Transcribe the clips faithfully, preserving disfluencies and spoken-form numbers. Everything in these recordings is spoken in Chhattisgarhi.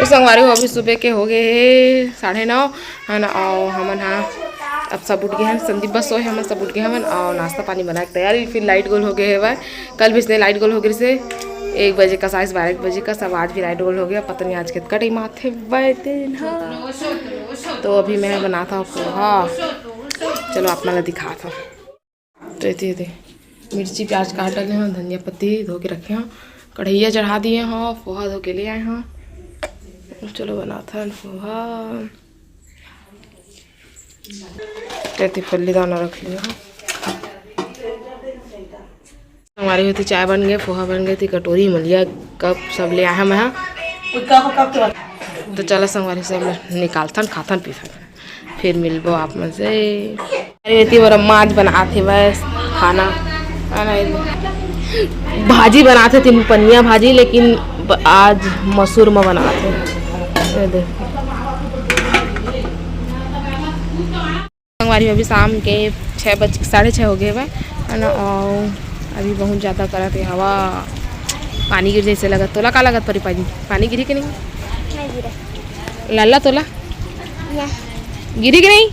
तो संगवारी हो, अभी सुबह के हो गए हे साढ़े नौ, है ना। और हमन हा अब सब उठ गए हैं, संदीप बस सोए, हमन सब उठ गए हवन और नाश्ता पानी बनाए के तैयारी। फिर लाइट गोल हो गए हेवय, कल भी इसने लाइट गोल हो गए से एक बजे का, साढ़े बारह एक बजे का सब, आज भी लाइट गोल हो गया। पता नहीं आज कितना टाइम आथे वह दिन। हाँ, तो अभी मैं बनाता हूँ पोहा। चलो आप मन ला दिखाता हूँ। तो एती, एती मिर्ची प्याज काट डाले हव, धनिया पत्ती धो के रखे हव, कढ़ैया चढ़ा दिए हव, पोहा धो के ले आए हव। चलो बनाथन पोहा। तो एती फल्ली दाना रख लियो हव। संगवारी हो, एती चाय बन गए, पोहा बन गए, एती कटोरी, मलिया, कप सब ले आए हव मैं हा। तो चलो संगवारी, सब निकालथन, खाथन, पीथन। फिर मिलबो आप मन से। अरे, एती बर अम्मा आज बनात हे बस खाना, है ना, भाजी बनात हे, तीन पनिया भाजी, लेकिन ब-, आज मसूर म बनात हे। ये दे। संगवारी, अभी शाम के छः बज, साढ़े छः हो गए हवय, है ना, और अभी बहुत ज़्यादा करत हे हवा, पानी गिर जैसे लगत। तोला का लगत परी पानी, पानी गिरी कि नहीं? नहीं गिरा। लल्ला तोला? या। गिरी कि नहीं?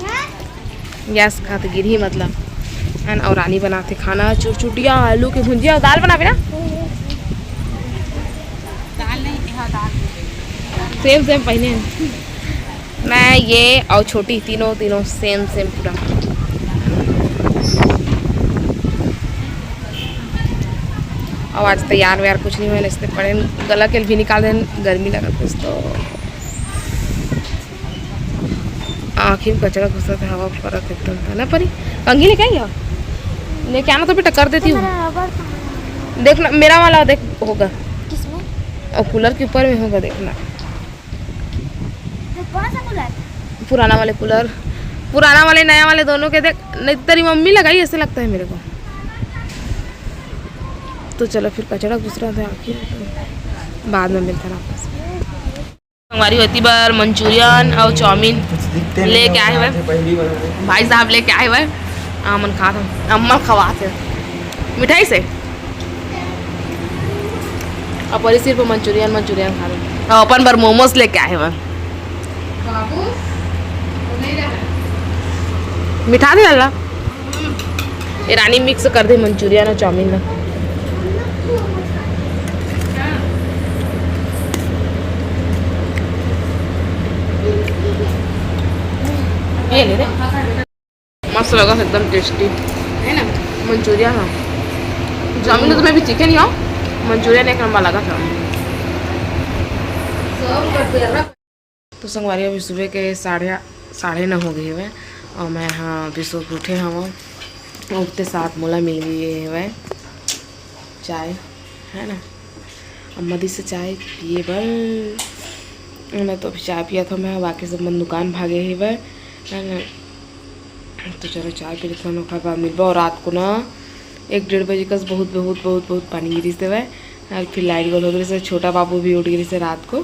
या। गैस खात गिरही मतलब। है ना, और रानी बनाथे खाना, चुरचुटिया, आलू के भुंजिया, दाल बनाबे ना? दाल नहीं, हाँ, दाल। सेम सेम पहने हैं। मैं, ये और छोटी, तीनों, तीनों सेम सेम पूरा। और आज तैयार वैयार कुछ नहीं हुए, इससे पड़े गला के भी निकाल देन, गर्मी लगत है तो। आँखी में कचरा घुसत है, हवा करत एकदम, है ना परी? कंघी लेके आई हो? लेके आना तो बेटा, कर देती हूँ। तुम्हारा रबर कहाँ है? देखना, मेरा वाला देख होगा। किसमें? और कूलर के ऊपर में होगा, देखना। तो कौन सा कूलर? पुराना वाले कूलर, पुराना वाले, नया वाले दोनों के देख। नहीं, तेरी मम्मी लगाई, ऐसे लगता है मेरे को। तो चलो फिर, कचरा घुस रहा था आँखी में, तो बाद में मिलता रहा आपस में। संगवारी हो, एती बर मंचूरियन और चाउमीन कुछ दिखते नहीं लेके है, आए हुए। आज पहली बार है। भाई साहब लेके आए हुए, हमन खात हन, अम्मा खवात हे मिठाई से। और परी सिर्फ मंचूरियन, मंचूरियन खा रहे। और अपन बर मोमोज लेके आए हुए। मिठा नहीं डाला? ये रानी मिक्स कर दे मंचूरियन और चाउमीन ला। ये ले रे। मस्त लगा, एकदम टेस्टी है ना मंचूरियन। हाँ, चाउमीन तो मैं भी चिकन ही हूँ, मंचूरियन एक नंबर लगा था। तो संगवारी, अभी सुबह के साढ़े, साढ़े नौ हो गए हुए और मैं, हाँ, अभी सो के उठे हूँ। उठते साथ मोला मिल गए हुए चाय, है ना, अम्मा दी से चाय पिए बर। मैं तो अभी चाय पिया था मैं, बाकी सब मन दुकान भागे हुए, है ना। तो चलो चाय पी लेथन, ओकर बाद मिलबो। और रात को ना एक डेढ़ बजे कस बहुत, बहुत, बहुत, बहुत पानी गिरिस देवय। और फिर लाइट गोल हो गई, छोटा बाबू भी उठ गई से रात को।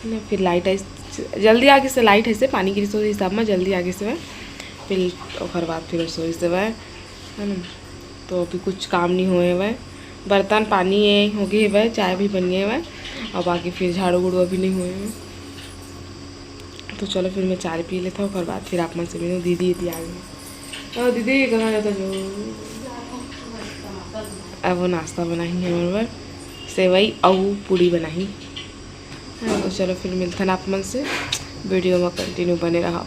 ना, फिर लाइट आई, जल्दी आगे से लाइट है से, पानी गिरिस, उस हिसाब में जल्दी आगे से वह। फिर ओकर बाद फिर सोई से वह, है ना। तो अभी कुछ काम नहीं हुए हुए, बर्तन पानी ये हो गए हुए, चाय भी बन गए हुए, और बाकी फिर झाड़ू उड़ू अभी नहीं हुए हुए। तो चलो फिर मैं चाय पी लेता हूँ, ओकर बाद फिर आप मन से मिलूँ। दीदी इति आ गई। ओ दीदी, कहाँ जाता जो? अब वो नाश्ता बनाही हमर बर, सेवई अउ पूड़ी बनाही। हाँ, तो चलो फिर मिलथन आप मन से, वीडियो में कंटिन्यू बने रहा।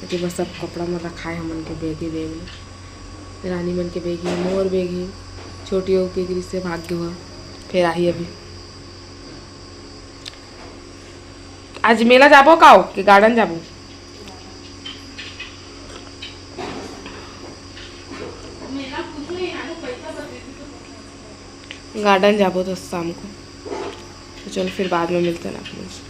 एती बस सब कपड़ा मन रखाए हमन के बैग ही बैग में, रानी मन के बैग ही, मोर बैग ही, छोटी हो के गिरी से भाग गयो है, फिर आही अभी। आज मेला जाबो का हो कि गार्डन जाबो? गार्डन जाबो तो शाम को। तो चल फिर बाद में मिलते हैं आप लोग।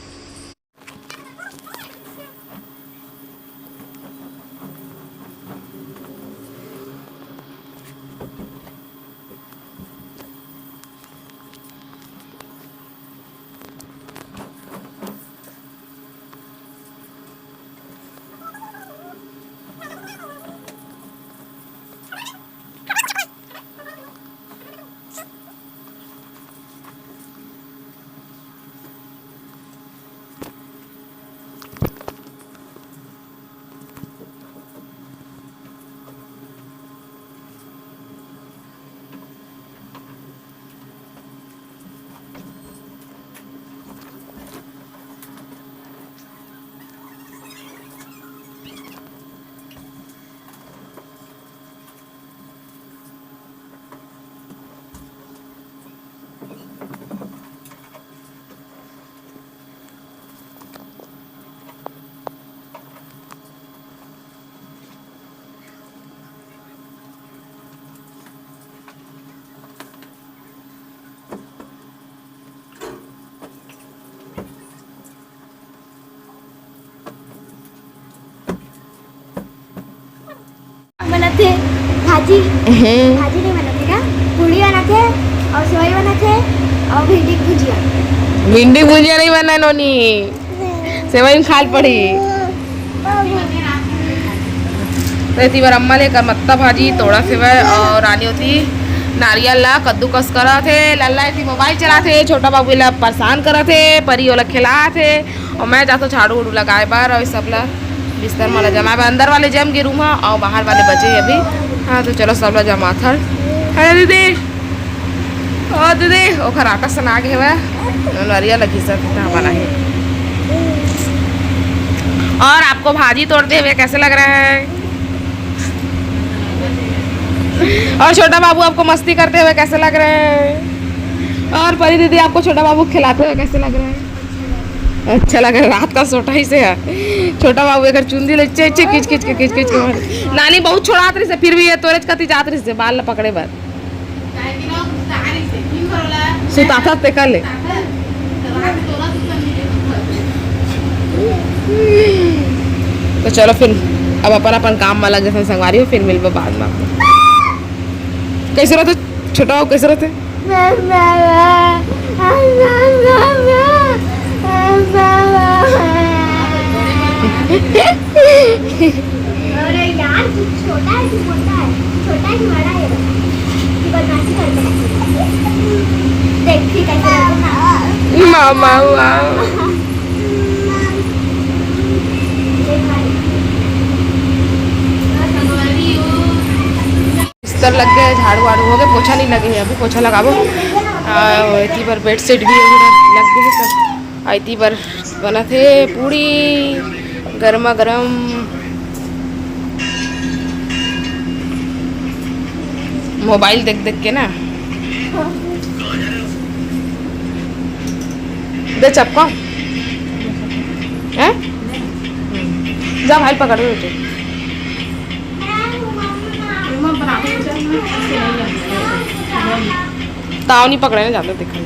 भाजी, हम्म। भाजी नहीं बनाते ना, पूड़ी बनाते और सेवई बनाते और भिंडी की भुजिया। भिंडी भुजिया नहीं बनाए नोनी, सेवई में खाल पड़ी। तो इतनी बार अम्मा लेकर मत्ता भाजी, तोड़ा सेवई और रानी होती नारियल ला कद्दूकस करा थे। लल्ला इतनी मोबाइल चला थे, छोटा बाबू ला परेशान करा थे, परी ओला खिला थे। और मैं जाता झाड़ू उड़ू लगाए बार और सब ला बिस्तर मला जमाए बार। अंदर वाले जम के रूम है और बाहर वाले बचे ही अभी। हाँ, तो चलो सब ला जमा था। अरे दीदी, ओ दीदी, ओखर आटा सना के हवय, नरिया लगी सब कितना बना है। और आपको भाजी तोड़ते हुए कैसे लग रहा है? और छोटा बाबू आपको मस्ती करते हुए कैसे लग रहे हैं? और परी दीदी आपको छोटा बाबू खिलाते हुए कैसे लग रहे हैं? अच्छा लग रहा है, रात का सोटा ही से है। छोटा बाबू अगर चुंदी ले चे चे किच किच के किच किच के मारे। नानी बहुत छोड़ात रही से, फिर भी ये तोरेज कती जात रही से बाल ला पकड़े बर। सुताथा ते कर ले। तो चलो फिर अब अपन अपन काम में लग जाते हैं संगवारी हो, फिर मिलबो बाद में। कैसे रहते छोटा हो, कैसे रहते? अरे यार, तू छोटा है कि मोटा है? तू छोटा है कि बड़ा है? तू बदमाशी करता है। देख, फिर कैसे रहता है? मामा, वाह। देख भाई। बिस्तर लग गए, झाड़ू वाड़ू हो गए, पोछा नहीं लगे है, अभी पोछा लगाबो। आ, एती बर बेडशीट भी लग गए सब। आ, एती बर बनत हे पूड़ी गरमा गरम। मोबाइल देख देख के ना। दे चपका। हैं? जा भाई पकड़ दे बेटे। ताव नहीं पकड़े ना, ज्यादा दिखाई।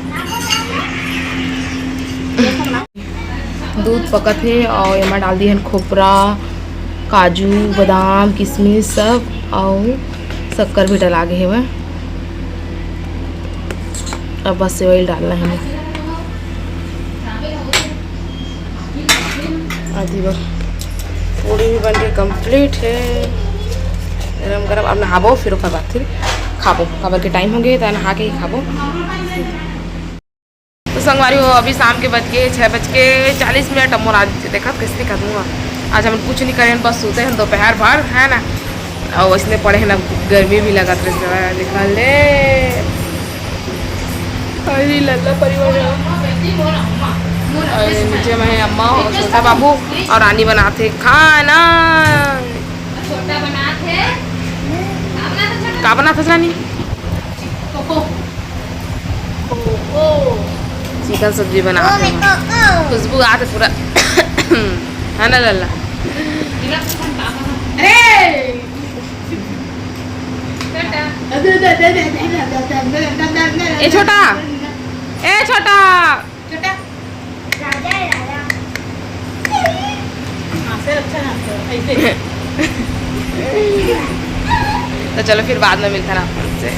दूध पकत हे और एमा डाल दिए हन खोपरा, काजू, बादाम, किशमिश सब और शक्कर भी डला गे हेवय। अब बस सेवई डालना है। आदि बर पूड़ी भी बन के complete है। गरम गरम अब नहाबो, फिर ओकर बाद फिर खाबो, काबर के टाइम हो गए, त नहा के ही खाबो। तो संगवारी हो, अभी शाम के बज गए छः बज के चालीस मिनट। अब मोर आज देखत कैसे दिखत हूँ, आज हम कुछ नहीं करें, बस सोते हैं दोपहर भर, है ना। और वैसने पड़े हैं ना, गर्मी भी लगत रहे, दिखा ले। अरे लल्ला परिवार है। और नीचे में है अम्मा और छोटा बाबू और रानी बनाते खाना। छोटा बनाते। का बनाते रानी? चिकन सब्जी बनाते हैं। खुशबू आते पूरा। है ना लल्ला? ए छोटा, ए छोटा। छोटा। राजा है, राजा। हाँ, सर, अच्छा नाम है, ऐसे। तो चलो फिर बाद में मिलता ना अपन से।